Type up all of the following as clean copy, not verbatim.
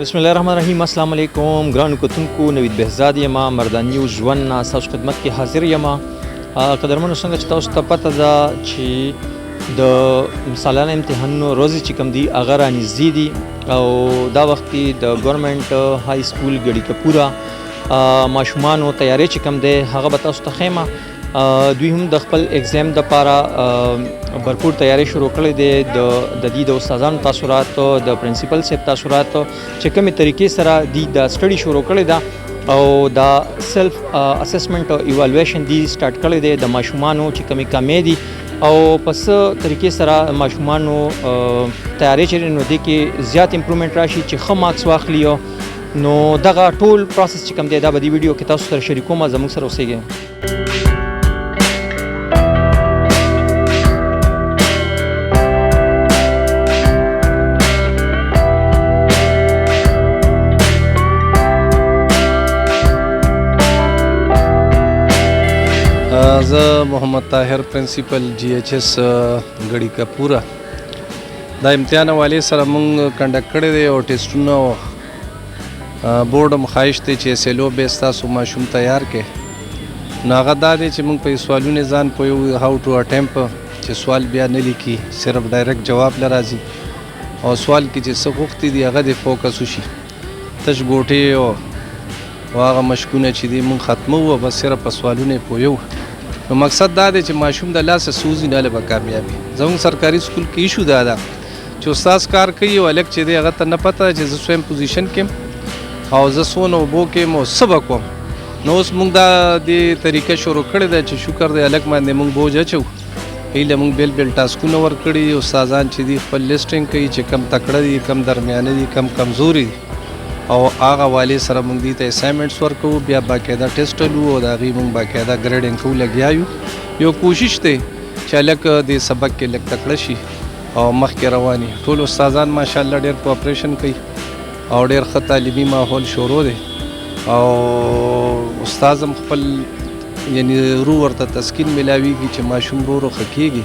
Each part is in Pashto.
بسم الله الرحمن الرحیم. السلام علیکم ګرانو کتونکو، نوید بهزاد یم، مردان نیوز ژوند نه ستاسو خدمت کې حاضر یم. قدرمنو، څنګه چې تاسو ته پته ده چې د سالانه امتحانونو ورځې چې کوم دي هغه رانږدې دي او دا وخت کې د ګورنمنټ های سکول ګړي کپوره ماشومانو تیاری چې کوم دی هغه به تاسو ته ښیم. دوی هم د خپل exam د پاره برپور تیاری شروع کړې دی. د دې د استادانو تاثرات، د پرنسپل صاحب تاثرات چې کومې طریقې سره دی د study شروع کړې ده او دا self assessment او evaluation دی start کړی دی، د ماشومانو چې کومې کمې دي او په څه طریقې سره ماشومانو تیاری چې نو دې کې زیات improvement راشي چې ښه marks واخلي، نو دغه ټول process چې کوم دی دا به دې ویډیو کې تاسو سره شریکوم. زموږ سره اوسئ. زه محمد طاهر، پرنسپل جی ایچ ایس ګړی کپوره. دا امتحان والے سره مونږ conduct کړی دی او ټیسټونه او بورډ هم خواهش دی چې SLO به ستاسو ماشوم تیار کړي. نو هغه دا دی چې مونږ په سوالونو ځان پوهیو، how to attempt، چې سوال بیا نه لیکي، صرف direct جواب له راځي او سوال کې چې څه غوښتي دي هغه دې focus وشي. تش ګوټې او هغه مشکونه چې دي مونږ ختموو، بس صرف په سوالونو یې پوهیو. نو مقصد دا دی چې ماشوم د لاسه سوزي نه به کامیابي. زموږ سرکاري سکول کې issue دا ده چې استاد کار کوي او هلک چې دی هغه ته نه پته چې زه څویم position کې او زه څونه اوبو کې یم او څه به کوم. نو اوس موږ دا دې طریقه شروع کړې ده چې شکر دی هلک باندې موږ بوج اچو، هیله موږ بېل بېل ټاسکونه ورکړي. استادان چې دي خپل listing کوي چې کم تکړه دي، کم درمیانه دي، کم کمزوري دي او هغه والي سره موږ دې ته assignments ورکوو، بیا باقاعده ټیسټ لو او د هغې موږ باقاعده grading کوو لګیا یو. یو کوشش دی چې هلک دې سبق کې لږ تکړه شي او مخکې روان وي. ټول استادان ماشاءالله ډېر cooperation کوي او ډېر ښه تعلیمي ماحول شروع دی او استاد هم خپل یعنی روح ورته تسکین ملاویږي چې ماشوم ورو ورو ښه کېږي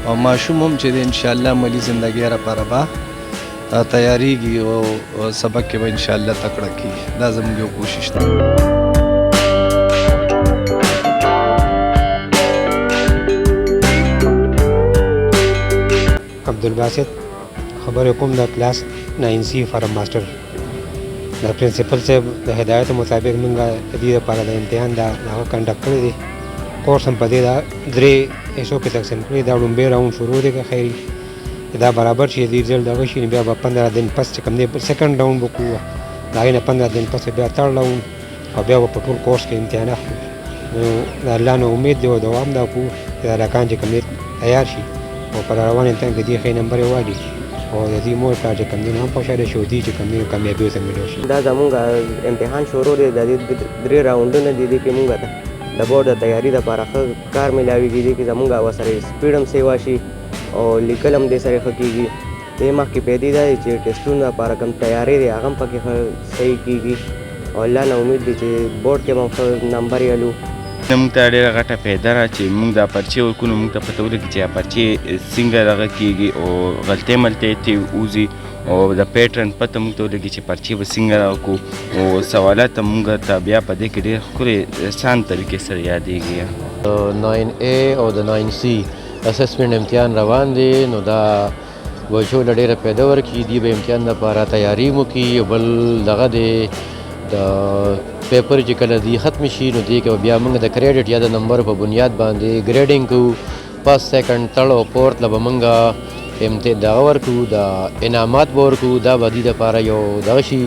او ماشوم هم چې دی انشاءالله عملي زندګۍ لپاره به تیاریږي او سبق کې به انشاءالله تکړه کېږي. دا زموږ یو کوشش دی. عبدالباسط خبرې کوم، د class 9 C form master. د پرنسپل صاحب د هدایت مطابق موږ د دې لپاره د امتحان دا هغه conduct کړی دی. کورس هم په دې دا درې حصو کې تقسیم کړی. دا لومبی round شروع دی، که خیر دا برابر شي، دې result دغه شي، بیا به 15 دن پس چې کوم دی second round به کوو، د هغې نه 15 دن پس بیا third round او بیا به په ټول کورس کې امتحان اخلو. نو د الله نه امید دی او دوام دا کوو چې دا هلکان چې کوم دی تیار شي او په روان امتحان کې دې ښې نمبرې والي او د دې مور پلار چې کوم دی هم خوشحاله شي او دوی چې کوم دی کامیابیو ته ملو شي. دا زمونږ امتحان شروع دی، د دې درې راونډونه دي. دې کې مونږ ته د بورډ د تیاري دپاره ښه کار میلاویږي. دې کې زمونږ ورسره speed هم سیوا شي او لیکل هم دې سره ښه کېږي. دې مخکې پیدې دا دی چې ټیسټونو دپاره کوم تیاری دی هغه هم پکې ښه صحیح کېږي او الله نه امید دی چې بورډ کې به هم ښه نمبر یې الو. موږ ته ډېره غټه فایده ده چې موږ دا پرچې ورکړو، نو موږ ته پته ولګي چې دا پرچې څنګه دغه کېږي او غلطۍ ملطۍ ترې وځي او د pattern پته موږ ته ولګي چې پرچې به څنګه دغه کوو او سوالات موږ ته بیا په دې کې ډېر ښکلې اسان طریقې سره یادېږي. 9 A او د 9 C assessment امتحان روان دی، نو دا بچو له ډېره پیدا ورکړي، دوی به امتحان دپاره تیاری مو کړي. بل دغه دی د paper چې کله دی ختم شي نو دې کې بیا موږ د credit یا د نمبر په بنیاد باندې grading کوو. First، second، third او fourth له به موږ دغه ورکوو، د انعامات به ورکوو. دا به دوی دپاره یو دغه شي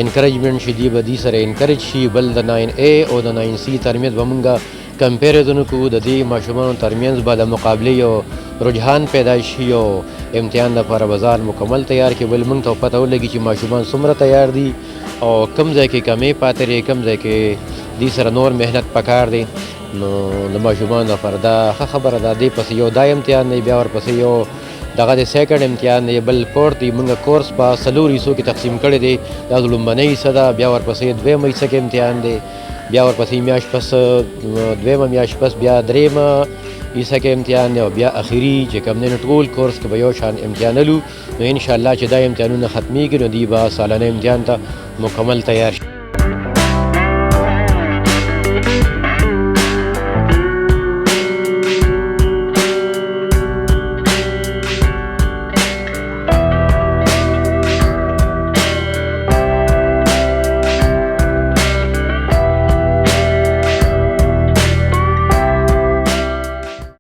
encouragement شي، دوی به دوی سره encourage شي. بل د 9 A او د 9 C ترمنځ به موږ comparison وکړو، د دې ماشومانو ترمنځ به د مقابلې یو رجحان پیدا شي او امتحان دپاره به ځان مکمل تیار کړي. بل موږ ته پته ولګي چې ماشومان څومره تیار دي او کوم ځای کې کمې پاتې دی، کوم ځای کې دوی سره نور محنت پکار دی. نو د ماشومانو دپاره دا ښه خبره ده. دې پسې یو دا امتحان دی، بیا ورپسې یو دغه د second امتحان دی، بل fourth دی. موږ کورس په څلور حصو کې تقسیم کړی دی. دا لومړنۍ حصه ده، بیا ورپسې دویمه حصه کې امتحان دی، بیا ورپسې میاشت پس دویمه میاشت پس بیا درېیمه حصه کې امتحان دی او بیا اخري چې کوم دی نو ټول کورس کې به یو شان امتحان الو. نو ان شاء الله چې دا امتحانونه ختمیږي نو دی به سالانه امتحان ته مکمل تیار شي.